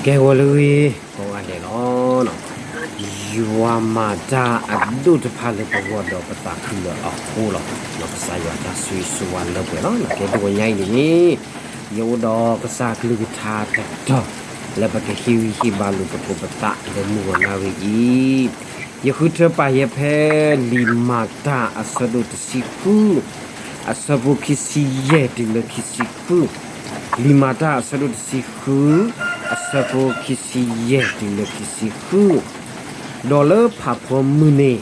ကဲဝဲလၢဂ့ၤ ကိးဂၤဒဲးလီၤ. ယွၤမၤတၢ်အဒိၣ်တဖၣ်လၢပဂီၢ်ဒီးပသးခုလၢအဃိလီၤ. ကစၢ်ယွၤတၢ်ဆိၣ်ဂ့ၤဆိၣ်ဝါလၢပှဲၤလီၤ. ကဲတနံၤညါအံၤန့ၣ် ယအိၣ်ဒီးကစၢ်ကလုၢ်ကထါတတီၤ လၢပကဟ့ၣ်ဂံၢ်ဟ့ၣ်ဘါလိာ်သကိးပသးလၢမုၢ်ဂီၤနၣ်ရံၣ်အံၤ, ယဃုထၢပာ်ယဲဖဲလံာ်မၤတၢ်အဆၢဒိၣ်တဆံဃု အဆၢဖိခံဆံယဲၢ်တုၤလၢခံဆံဃု, လံာ်မၤတၢ်အဆၢဒိၣ်တဆံဃု အဆၢဖိခံဆံယဲၢ်တုၤလၢခံဆံဃု, ဒီးလၢဖးဖီမုၢ်န့ၣ်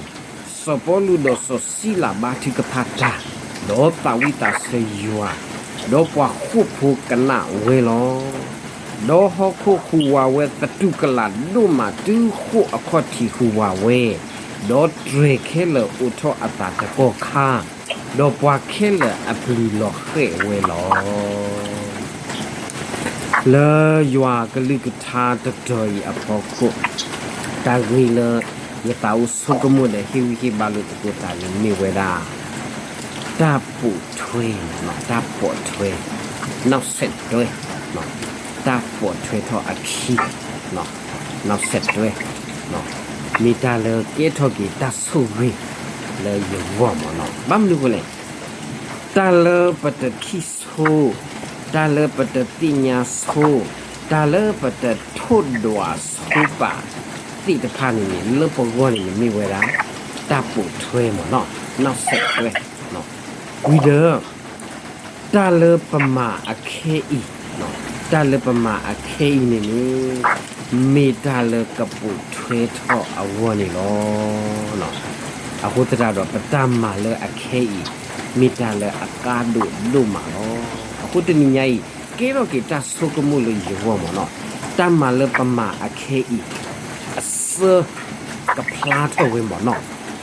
စီၤပီလူးဒီးစီၤစံလးဘါထုကဖၣ်တၢ်, ဒီးသးဝံၣ်သးဆၢယွၤ, ဒီးပှၤဃိာ်ဖိကနၣ်ဝဲလီၤ. ဒီးဟီၣ်ခိၣ်ဟူးဝးဝဲသတူၢ်ကလာ်ဒိၣ်မးတုၤဃိာ်အခီၣ်ထံးဟူးဝးဝဲ, ဒီးတြဲၤခဲလၢာ်အိးထီၣ်အသးတကီၢ်ခါ, ဒီးပှၤခဲလၢာ်အပျံၤလီၤဃဲၣ်ဝဲလီၤ. လၢယွၤကလုၢ်ကထါတတီၤအံၤအဖီခိၣ်, တၢ်ဂ့ၢ်လၢယသးအိၣ်ဆိကမိၣ်ဒီးဟ့ၣ်ဂံၢ်ဟ့ၣ်ဘါလိာ်သကိးသးန့ၣ်မ့ၢ်ဝဲဒၣ် တၢ်ပိာ်ထွဲ, တၢ်ပိာ်ထွဲ, နောက်ဆက်တွဲ, တၢ်ပိာ်ထွဲထီၣ်အခံ, နောက်ဆက်တွဲ, မ့ၢ်တၢ်လၢကဲထီၣ်က့ၤတၢ်ဆိၣ်ဂ့ၤလၢယဂီၢ်မ့ၢ်နီၤ. ဘၣ်မနုၤအဃိလဲၣ်, တၢ်လၢပတထံၣ်ဆိ, တၢ်လၢပတသ့ၣ်ညါဆိ, တၢ်လၢပတထိၣ်ဒွးဆိပာ်သ့ၣ်တဖၣ်န့ၣ်န့ၣ် လၢပဂီၢ်န့ၣ်န့ၣ်မ့ၢ်ဝဲဒၣ် တၢ်ပိာ်ထွဲမ့ၢ်နီၤ, နောက်ဆက်တွဲ, ဝံၤဒီး တၢ်လၢပမၤအခဲအံၤ, တၢ်လၢပမၤအခဲအံၤန့ၣ်န့ၣ် မ့ၢ်တၢ်လၢကပိာ်ထွဲထီၣ်အဂီၢ်န့ၣ်လီၤ. အဃိသတးဒီးပတၢ်မၤလၢအခဲအံၤ မ့ၢ်တၢ်လၢအကါဒိၣ်ဒိၣ်မးလီၤ. အဃိတနံၤညါအံၤ ကဲထီၣ်က့ၤတၢ်ဆိကမိၣ်လၢယဂီၢ်မ့ၢ်နီၤ, တၢ်မၤလၢပမၤအခဲအံၤ အဆၢကဖျါထီၣ်ဝဲမ့ၢ်နီၤ,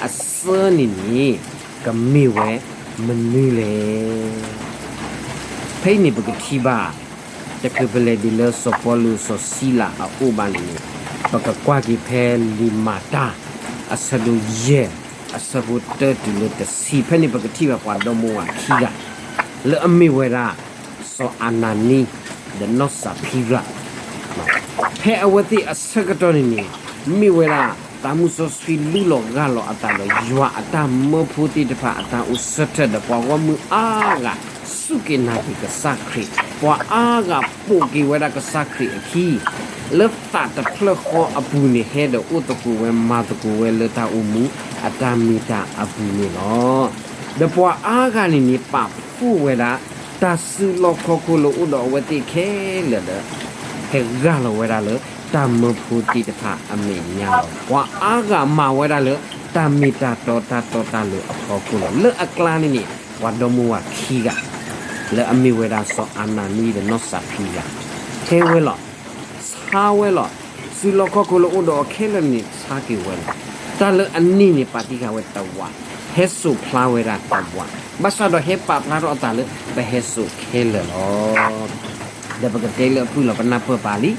အဆၢန့ၣ်န့ၣ် ကမ့ၢ်ဝဲမနုၤလဲၣ်. ဖဲအံၤန့ၣ်ပကထံၣ်ဘၣ် တချုးပလဲၤဒ်လၢစီၤပီလူးစီၤစံလးအအိၣ်ဘၣ်န့ၣ်န့ၣ် ပကကွၢ်က့ၤဖဲလံာ်မၤတၢ် အဆၢဒိၣ်ယဲၢ် အဆၢဖိတၢတုၤလၢတဆံ ဖဲန့ၣ်ပကထံၣ်ဘၣ်ပှၤဒီမါဝၤခံဂၤ လၢအမ့ၢ်ဝဲဒၣ် စီၤအၤနၤနံ ဒီးနီၢ်စၤဖံရၤ ဖဲအဝဲသ့ၣ်အဆၢကတီၢ်န့ၣ်န့ၣ် မ့ၢ်ဝဲဒၣ် သးမုၢ်စီဆှံလုၢ်လီၤဂၢ်လီၤအသးဒီး ယွၤအတၢ်မၢဖိသ့ၣ်တဖၣ်အတၢ်အိၣ်ဆၢထၢၣ်ဒီးပှၤဂီၢ်မုၢ်အါဂၤ စူၢ်က့ၤနာ်က့ၤကစၢ်ခရံာ်, ပှၤအါဂၤပိာ်က့ၤဝဲဒၣ်ကစၢ်ခရံာ်အခံ လၢသးတဖျၢၣ်ဃီအပူၤန့ၣ် ဟဲဒီးအိၣ်သကိးဝဲမၤသကိးဝဲလၢတၢ်အိၣ်မူအတၢ်မ့ၢ်တၢ်အပူၤန့ၣ်လီၤ. ဒီးပှၤအါဂၤန့ၣ်န့ၣ် ပာ်ဖှိၣ်ဝဲဒၣ် တၢ်စုလီၢ်ခီၣ်ခိၣ်လၢအိၣ်ဒီးအဝဲသ့ၣ်ခဲလၢာ်ဒီး ဟဲဂၢ်လီၤဝဲဒၣ်လၢ တၢ်မၢဖိသ့ၣ်တဖၣ်အမဲာ်ညါလီၤ. ပှၤအါဂၤမၤဝဲဒၣ်လၢ တၢ်မ့ၢ်တၢ်တီတၢ်တီတၢ်လိၤအဖီခိၣ်လီၤ. လၢအကျါန့ၣ်န့ၣ် ပှၤဒီမါဝၤခံဂၤ လၢအမ့ၢ်ဝဲဒၣ်စီၤအၤနၤနံဒီးနီၢ်စၤဖံရၤ ဟဲဝဲလီၤ. ဆါဝဲလီၤ. စုလီၢ်ခီၣ်ခိၣ်လၢအိၣ်ဒီးအီၤခဲလၢာ်န့ၣ် ဆါက့ၤဝဲလီၤ. တၢ်လၢအန့ၢ်န့ၣ် ပာ်တံၢ်ဃာ်ဝဲတဝး, ဟဲစိာ်ဖျါဝဲဒၣ်တဝး, ဘၣ်ဆၣ်ဒီးဟဲပာ်ဖျါထီၣ်အသးလၢ ပဟဲစိာ်ခဲလၢာ်လီၤ. ဒီးပကတဲလၢအဖုၣ်လီၤ ပနၢ်ပၢၢ်ပာ်လံ,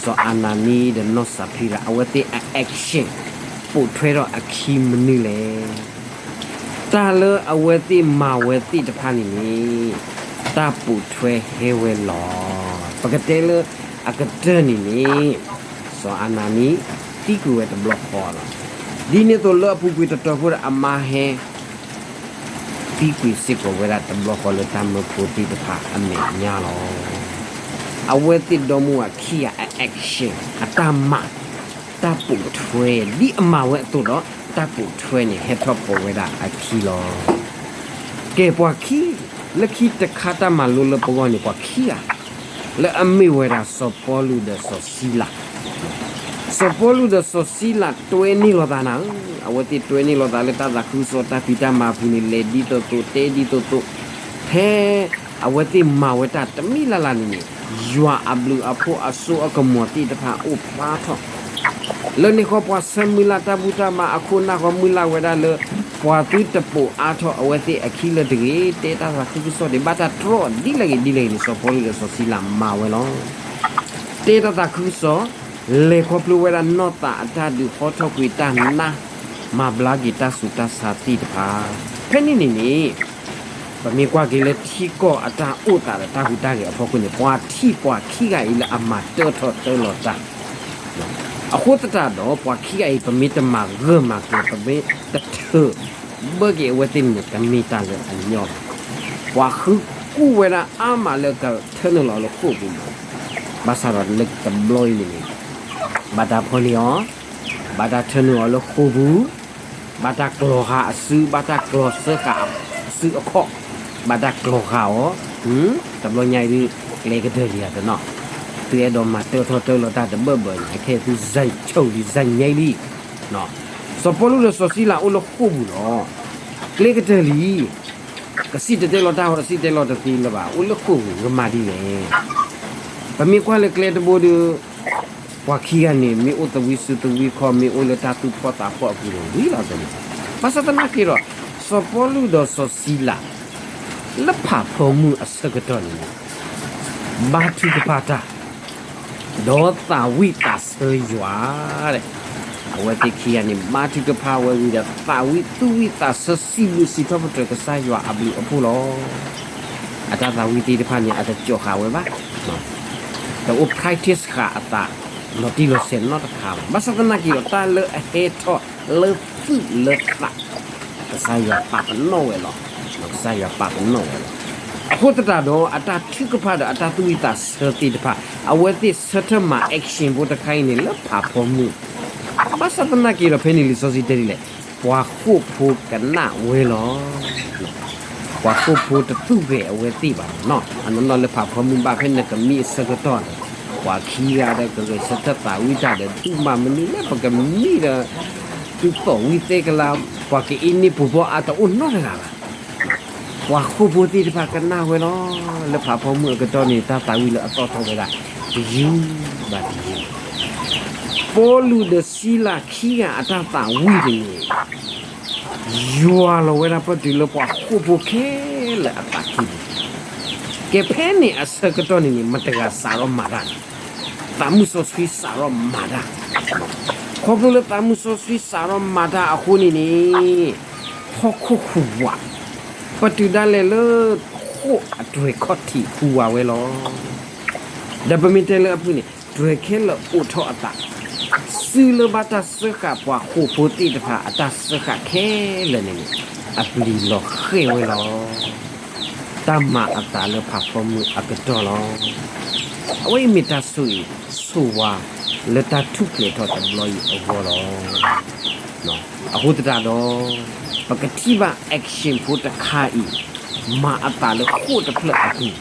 စီၤအၤနၤနံဒီးနီၢ်စၤဖံရၤ အဝဲသ့ၣ်အ action ပိာ်ထွဲထီၣ်အခံမနုၤလဲၣ်. တၢ်လၢအဝဲသ့ၣ်မၤဝဲသ့ၣ်တဖၣ်န့ၣ်န့ၣ် တၢ်ပိာ်ထွဲဟဲဝဲလီၤ. ပကတဲလၢအကတၢၢ်န့ၣ်န့ၣ် စီၤအၤနၤနံ သံကွံာ်ဝဲတဘျီဃီလီၤ. ဒ်န့ၣ်အသိးလၢအပူၤကွံာ်တတီၤဖိဒီးအမါဟဲ သံကွံာ်စ့ၢ်ကီးဝဲဒၣ်တဘျီဃီလၢတၢ်မၢဖိသ့ၣ်တဖၣ်အမဲာ်ညါလီၤ. အဝဲသ့ၣ်ဒီမါဝၤခံဂၤအ action အတၢ်မၤ တၢ်ပိာ်ထွဲ ဒ်အမၤဝဲအသိးဒီး တၢ်ပိာ်ထွဲန့ၣ် ဟဲထီၣ်ပိာ်ဝဲဒၣ်အခံလီၤ. ကဲပှၤခံ လၢခံတခါတၢ်မၤလိလၢပဂီၢ်န့ၣ် ပှၤခံဂၤ လၢအမ့ၢ်ဝဲဒၣ်စီၤပီလူးဒီးစီၤစံလၤ စီၤပီလူးဒီးစီၤစံလၤတွဲန့ၢ်လိာ်သးနၤဧၢ, အဝဲသ့ၣ်တွဲန့ၢ်လိာ်သးလၢတၢ်သးခုကစီၣ်တၢ်ဖံးတၢ်မၤအပူၤန့ၣ် လဲၤဒ်သိးသိး တဲဒ်သိးသိး, ဖဲအဝဲသ့ၣ်မၤဝဲတၢ်တမံၤလၢ်လၢ်န့ၣ်န့ၣ် ယွၤအဘျုးအဖှိၣ်အစိအကမီၤသ့ၣ်တဖၣ်အိၣ်ဖျါထီၣ် လၢန့ၣ်ဃီပှၤဆၢမုၢ်လၢ်တၢ်ဘူၣ်တၢ်ဘါအခိၣ်နၢ်ဃီမုၢ်လၢ်ဝဲဒၣ်လၢ ပှၤသုတပိာ်အါထီၣ်အဝဲသ့ၣ်အခံလၢၤတဂ့ၤ, တဲတၢ်သးခုကစီၣ်ဒံး ဘၣ်တၢ်တြီဒ်လဲၣ်ဂ့ၤဒ်လဲၣ်ဂ့ၤန့ၣ် စီၤပီလူးဒီးစီၤစံလၤမၤဝဲလီၤ. တဲတၢ်သးခုကစီၣ်, လဲၤခီဖျိဝဲဒၣ်နီၢ်သးအတၢ်ဒုးဟီထီၣ်ကွံာ်တၢ်နါ, မၤဘျါက့ၤတၢ်ဆူးတၢ်ဆါသ့ၣ်တဖၣ်, ဖဲန့ၣ်န့ၣ်န့ၣ် ပမ့ၢ်ကွၢ်က့ၤလၢထံကီၢ်အတၢ်အိၣ်သးဒီးတၢ်ဟူးတၢ်ဂဲၤအဖီခိၣ်န့ၣ် ပှၤထံၣ်ပှၤခံဂၤအံၤလၢအမၤတၢထီၣ်တၢလီၤတၢ်, အဃိသတးဒီး ပှၤခံဂၤအံၤ ပမ့ၢ်တမၤဂၢၢ်မၤကျၢၤ ပမ့ၢ်တထုးဘၢက့ၤအဝဲသ့ၣ်န့ၣ် တမ့ၢ်တၢ်လၢအညီဘၣ်. ပှၤဃုကူၣ်ဝဲဒၣ်အါမးလၢကထၢနုာ်လီၤလၢဃိာ်ပူၤမး, ဘၣ်ဆၣ်ဒီးလၢတဘျီအံၤန့ၣ်န့ၣ် ဘၣ်တၢ်ဖီၣ်န့ၢ်အီၤ, ဘၣ်တၢ်ထၢနုာ်အီၤလၢဃိာ်ပူၤ, ဘၣ်တၢ်ကျီၤဃာ်အစု, ဘၣ်တၢ်ကျီၤစၢဃာ်အစုအခီၣ်, ဘၣ်တၢ်ကျီၤဃာ်အီၤ, တဘျီညါအံၤဒုး ကျဲကတၢၢ်လံဧါတနီၤ, သုအဲၣ်ဒိးမၤတၢထီၣ်တၢလီၤတၢ်တဘၢၣ်ဘၢၣ်န့ၣ် အခဲအံၤသု ဇာတ်ချုပ်လံ ဇာတ်ငြိမ်းလံ. စီၤပီလူးဒီးစီၤစံလၤအိၣ်လၢဃိာ်ပူၤလီၤ. ကျဲကတၢၢ်လံ, ကစံၣ်တဲၤတဲလီၤတၢ်အီၤ တစံၣ်တဲၤတဲလီၤတသ့လၢၤဘၣ်, အိၣ်လၢဃိာ်ပူၤ ကမၤဒ်လဲၣ်. ပမ့ၢ်ကွၢ်လၢကျဲတဘိဒီး ပှၤခံဂၤန့ၣ် မ့ၢ်အိၣ်သဝံစုသဝံခီ မ့ၢ်အိၣ်လၢတၢ်သူၣ်ဖှီၣ်သးဖှီၣ်အပူၤန့ၣ် ဝံၤလီၤသန့ၣ်, ဘၣ်ဆၣ်သနာ်က့ဒီး စီၤပီလူးဒီးစီၤစံလၤ လၢဖးဖီမုၢ်အဆၢကတီၢ်န့ၣ် ဘါထုကဖၣ်တၢ် ဒီးသးဝံၣ်သးဆၢယွၤ, အဝဲသ့ၣ်ခံဂၤန့ၣ် ဘါထုကဖၣ်ဝဲဝံၤဒီး သးဝံၣ်သူၣ်ဝံၣ်သးဆၢ စံးဘျုးစံးထီၣ်ပတြၢၤကစၢ်ယွၤအဘျုးအဖှိၣ်လီၤ. အတၢ်သးဝံၣ်သ့ၣ်တဖၣ်န့ၣ် အတကၠီၤဃာ်ဝဲဘၣ်, တအိၣ် practice ဃာ်အသး လီၤတံၢ်လီၤဆဲးနီတခါဘၣ်. ဘၣ်ဆၣ်သနာ်က့ဒီး တၢ်လၢအဟဲထီၣ်လၢသူၣ်လၢသး ကစၢ်ယွၤပာ်ပနီၣ်ဝဲလီၤ. ကစၢ်ယွၤပာ်ပနီၣ်ဝဲလီၤ. အဃိသတးဒီး အတၢ်ထုကဖၣ်ဒီးအတၢ်သူၣ်ဝံၣ်သးဆၢသ့ၣ်တဖၣ် အဝဲသ့ၣ်ဆၢထၢၣ်မၤ action ဖိတခါအံၤန့ၣ် လၢဖးဖီမုၢ်, ဘၣ်ဆၣ်သနာ်က့ဒီး ဖဲန့ၣ်လံာ်စီဆှံတဲဒ်လဲၣ်, ပှၤဃိာ်ဖိကနၣ်ဝဲလီၤ. ပှၤဃိာ်ဖိတသူၣ်ဂဲၤအဝဲသ့ၣ်ဘၣ်နီၤ, အနီၢ်နီၢ်လၢဖးဖီမုၢ်ဘၣ်ဖဲန့ၣ်ကမံအဆၢကတီၢ်န့ၣ်, ပှၤခံဂၤဒီးကဂဲၤဆၢထၢၣ်သးဝံၣ်တၢ်ဒီး သုမၤမနုၤလၢပကမံဒီး သုသီၣ်ဝံၣ်သဲကလၤ, ပှၤကအ့န့ၢ်ပူၤဘီအါတအိၣ်နီတဂၤဘၣ်. ပှၤဃိာ်ဖိသ့ၣ်တဖၣ်ကနၣ်ဝဲလီၤ. လၢဖးဖီမုၢ်အကတီၢ်န့ၣ် တၢ်သးဝံၣ်လၢအသီၣ်ထီၣ်ဝဲဒၣ် တယုၢ်ဘၣ်တယုၢ်, ပီလူးဒီးစံလၤခံဂၤအတၢ်သးဝံၣ်န့ၣ် ယွၤလီၤဝဲဒၣ်ပတုၤလၢပှၤဃိာ်ဖိခဲလၢာ်အသးကံၢ်ပူၤ, ကဲဖဲန့ၣ်အဆၢကတီၢ်န့ၣ်န့ၣ် မတဂၤစးထီၣ်မၤတၢ်, သးမုၢ်စီဆှံစးထီၣ်မၤတၢ်, ခီဖျိလၢသးမုၢ်စီဆှံစးထီၣ်မၤတၢ်အဃိန့ၣ်န့ၣ် ဟီၣ်ခိၣ်ဟူးဝး, ပတုၤဒၣ်လဲာ်လၢ ဃိာ်အတြဲၤခီၣ်ထံးဟူးဝးဝဲလီၤ. ဒီးပမ့ၢ်တဲလၢအဖုၣ်န့ၣ် တြဲၤခဲလၢာ်အိးထီၣ်အသး, စုလၢဘၣ်တၢ်စၢဃာ်ပှၤဃိာ်ဖိသ့ၣ်တဖၣ်အတၢ်စၢဃာ်ခဲလၢာ်န့ၣ်န့ၣ် အပျံၤလီၤဃဲၢ်ဝဲလီၤ. တၢ်မၤအသးလၢဖးဖီမုၢ်အကတီၢ်လီၤ. အဝဲအံၤမ့ၢ်တၢ်ဆိၣ်ဂ့ၤဆိၣ်ဝါလၢတၢ်ထူၣ်ဖျဲးထီၣ်တဘျီအံၤအဂီၢ်လီၤ. အဃိသတးဒီး ပကထံၣ်ဘၣ် action ဖိတခါအံၤ မၤအသးလၢဃိာ်တဖျၢၣ်အပူၤ,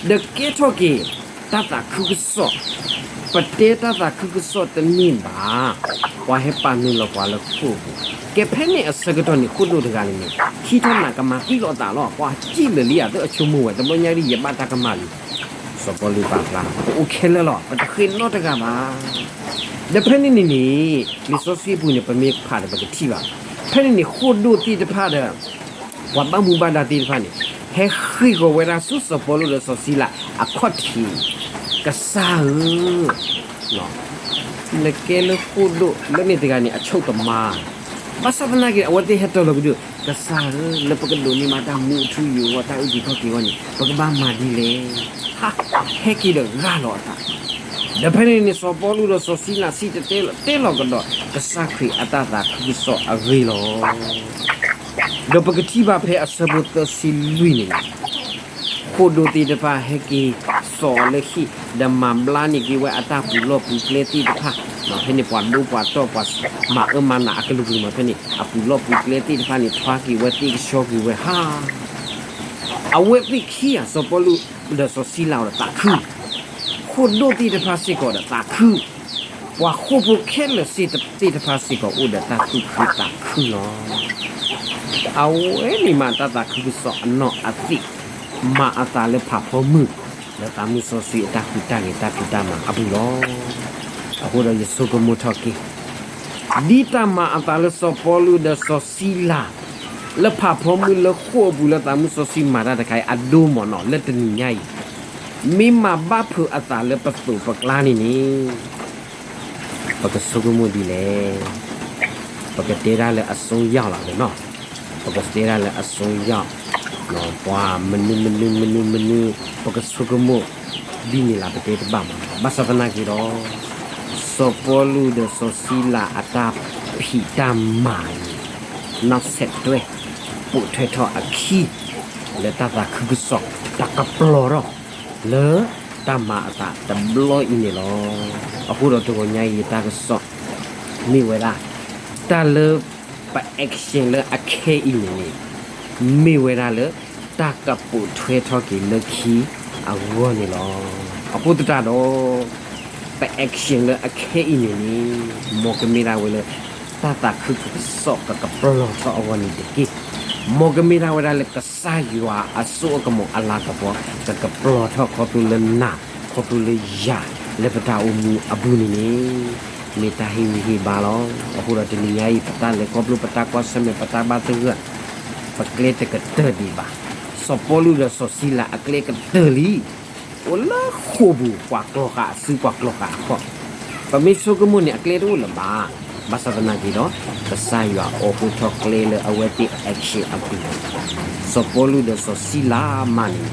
ဒီးကဲထီၣ်က့ၤ တၢ်သးခုကစီၣ်, ပတဲတၢ်သးခုကစီၣ်တန့ၢ်ဘၣ်, ပှၤဟဲပာ်နုာ်လီၤပှၤလၢဃိာ်အပူၤ, ကဲဖဲန့ၣ်အဆၢကတီၢ်န့ၣ် ဃိာ်ဒိၣ်တဂၤန့ၣ်န့ၣ် ခံထီၣ်နးကမၤသံလီၤအသးလီၤ. ပှၤစံၣ်လၢာ်လံဧါ သၢအဆိကမိၣ်ဝဲ တဘျီညါဒ်ယဘၣ်တၢ်ကမၣ်လံ စီၤပီလူးပာ်ဖျါ ပအိၣ်ခဲလၢာ်လီၤ, ပတဃ့နီတဂၤဘၣ်. ဒီးဖဲန့ၣ်န့ၣ်န့ၣ် လံာ်စီဆှံအပူၤန့ၣ် ပမ့ၢ်ဖးဒီးပကထံၣ်ဘၣ်, ဖဲန့ၣ်န့ၣ် ဃိာ်ဒိၣ်သ့ၣ်တဖၣ်ဒီး ပှၤဘၣ်မူဘၣ်ဒါသ့ၣ်တဖၣ်န့ၣ် ဟဲဃ့ၢ်ဃီၤဝဲဒၣ်ဆူစီၤပီလူးဒီးစီၤစံလၤအခီၣ်ထံး, ကစၢ်ဧၢ, နကဲလၢဃိာ်ဒိၣ်လၢန့ၣ်တဂၤန့ၣ် အဆိကတၢၢ်မး, ဘၣ်ဆၣ်သနာ်က့ အဝဲသ့ၣ်ဟဲတီၤလီၤကဒီး ကစၢ်ဧၢ, လၢပကဒိးန့ၢ်မးတၢ်မူအထူအယိာ်အဂီၢ် တၢ်အုၣ်က့ၤခီၣ်က့ၤအဂီၢ်န့ၣ် ပကဘၣ်မၤဒ်လဲၣ်. ဟး, ဟဲက့ၤဒီးဂၢ်လီၤအသး, ဒီးဖဲန့ၣ်န့ၣ် စီၤပီလူးဒီးစီၤစံလၤစံၣ်တဲၤတဲလီၤကဒီး ကစၢ်ခရံာ်အတၢ်သးခုကစီၣ်အဂ့ၢ်လီၤ. ဒီးပကထံၣ်ဘၣ်ဖဲအဆၢဖိသၢဆံလွံၢ်န့ၣ်န့ၣ် ဃိာ်ဒိၣ်သ့ၣ်တဖၣ်ဟဲက့ၤစိာ်အီၤလၢဟံၣ် ဒီးမၤဘျါန့ၢ်က့ၤဝဲအတၢ်ပူၤလီၢ်ပူၤကျဲသ့ၣ်တဖၣ်, ဖဲန့ၣ်ပှၤဒိပှၤတီၢ်ပှၤ မၤအၢမၤနးအကလုာ်ကလုာ်မး ဖဲန့ၣ် အပူၤလီၢ်ပူၤကျဲသ့ၣ်တဖၣ်န့ၣ် ထွါက့ၤဝဲသ့ၣ်ကဆှီက့ၤဝဲဟါ အဝဲသ့ၣ်ခံဂၤ စီၤပီလူးဒီးစီၤစံလၤအီၤဒီးသးခု, ဃိာ်ဒိၣ်သ့ၣ်တဖၣ်စ့ၢ်ကီးဒီးသးခု, ပှၤဃိာ်ဖိခဲလၢာ်သ့ၣ်တဖၣ်စ့ၢ်ကီးအိၣ်ဒီးတၢ်သူၣ်ခုသးခုလီၤ. အဝဲန့ၣ်မးတၢ်သးခုကစီၣ်အနီၢ်အသ့ၣ်, မၤအသးလၢဖးဖီမုၢ်, လၢသးမုၢ်စီဆှံအတၢ်ဃူတၢ်ဂဲၤတၢ်ဖံးတၢ်မၤအပူၤလီၤ. အဃိဒီးယဆိကမိၣ်ထီၣ်က့ၤ ဒ်တၢ်မၤအသးလၢစီၤပီလူးဒီးစီၤစံလၤ လၢဖးဖီမုၢ်လၢဃိာ်အပူၤလၢသးမုၢ်စီဆှံမၤတၢ်တခါအံၤ အဒိမ့ၢ်နီၤ လၢတနံၤညါအံၤ, မ့ၢ်မၤဘၣ်ဖုးအသးလၢပသိးပကျါန့ၣ်န့ၣ် ပကဆိကမိၣ်ဒ်လဲၣ်. ပကတဲဒၣ်လၢအစိယီၢ်လီၤနီၤ, ပကတဲဒၣ်လၢအစိယီၢ်, ပှၤမနုၤမနုၤမနုၤမနုၤ ပကဆိကမိၣ်ဒ်န့ၣ်လၢပတဲတဘၣ်မး, ဘၣ်ဆၣ်သနာ်က့ဒီး စီၤပီလူးဒီးစီၤစံလၤအတၢ်ဖံးတၢ်မၤန့ၣ် နီၣ်ဆဲးတွဲ ပိာ်ထွဲထီၣ်အခံ လၢတၢ်သးခုကစီၣ် တၢ်ကပျီၤထီၣ် လၢတၢ်မၤအသးတဘျီအံၤန့ၣ်လီၤ. အဃိဒီးတဂီၤညါအံၤယတၢ်ကစီၣ် မ့ၢ်ဝဲဒၣ် တၢ်လၢပ action လၢအခဲအံၤန့ၣ်န့ၣ် မ့ၢ်ဝဲဒၣ်လၢ တၢ်ကပိာ်ထွဲထီၣ်က့ၤလၢခံအဂီၢ်န့ၣ်လီၤ. အဃိသတးဒီး ပ action လၢအခဲအံၤန့ၣ်န့ၣ် မ်ကမ့ၢ်ဒၣ်ဝဲလၢ တၢ်သးခုကစီၣ်ကကပျီၤထီၣ်အဂီၢ်န့ၣ်တက့ၢ်. မ်ကမ့ၢ်ဒၣ်ဝဲဒၣ်လၢကစၢ်ယွၤအစိအကမီၤအလၤကပီၤ ကကပျီၤထီၣ်ခီဖျိလၢနၤ ခီဖျိလၢယၤ လၢပတၢ်အိၣ်မူအပူၤန့ၣ်န့ၣ် မ့ၢ်တၢ်ဟ့ၣ်ဂံၢ်ဟ့ၣ်ဘါလီၤ. အဃိဒီးတနံၤညါအံၤ ပတၢ်လဲၤခီဖျိ ပတၢ်ကွၢ်ဆၢၣ်မဲာ် ပတၢ်ဘၣ်သဂၢၢ် ပကျဲတကတၢၢ်ဒံးဘၣ်. စီၤပီလူးဒီးစီၤစံလၤအကျဲကတၢၢ်လံ အိၣ်လၢဃိာ်ပူၤ ပှၤကျီဃာ်အစု ပှၤကျီဃာ်အခီၣ်, ပမ့ၢ်ဆိကမိၣ်န့ၣ် အကျဲတအိၣ်လၢၤဘၣ်. ဘၣ်ဆၣ်သနာ်က့ဒီး ကစၢ်ယွၤအိးထီၣ်ကျဲလၢအဝဲသ့ၣ် action အပူၤ, စီၤပီလူးဒီးစီၤစံလၤမးန့ၣ်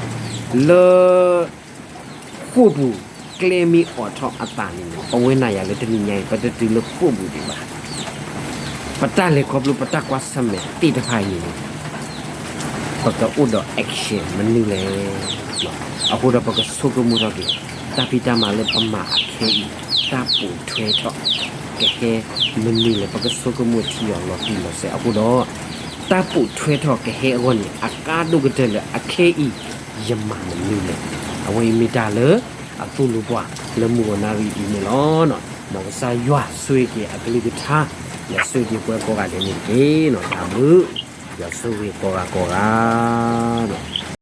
လၢ ဃိာ်ပူၤကျဲမ့ၢ်အိးထီၣ်အသးန့ၣ် ပဝဲနၤယၤလၢတနံၤညါအံၤ ပတတုၤလၢဃိာ်ပူၤဒံးဘၣ်. ပတၢ်လဲၤခီဖျိ ပတၢ်ကွၢ်ဆၢၣ်မဲာ်သ့ၣ်တဖၣ်အံၤန့ၣ် ပကအိၣ်ဒီး action မနုၤလဲၣ်. အဃိဒီးပကဆိကမိၣ်ထီၣ်က့ၤ တၢ်ဖံးတၢ်မၤလၢပမၤအခဲအံၤ တၢ်ပိာ်ထွဲထီၣ် ကဟဲမနုၤလဲၣ်. ပကဆိကမိၣ်ထံအီၤလီၤတံၢ်လီၤဆဲးအဃိဒီး တၢ်ပိာ်ထွဲထီၣ်ကဟဲအဂီၢ်န့ၣ် အကါဒိၣ်ကတၢၢ်လၢအခဲအံၤ ယမၤမနုၤလဲၣ်. အဝဲအံၤမ့ၢ်တၢ်လၢအသိၣ်လိပှၤလၢမုၢ်ဂီၤနၣ်ရံၣ်အံၤန့ၣ်လီၤ. မ်ကစၢ်ယွၤဆိၣ်ဂ့ၤက့ၤအကလုၢ်ကထါ ဒီးဆိၣ်ဂ့ၤက့ၤပှၤကိးဂၤဒဲးန့ၣ်တက့ၢ်. တၢ်ဘျုး ယွၤဆိၣ်ဂ့ၤကိးဂၤကိးဂၤ ဒီး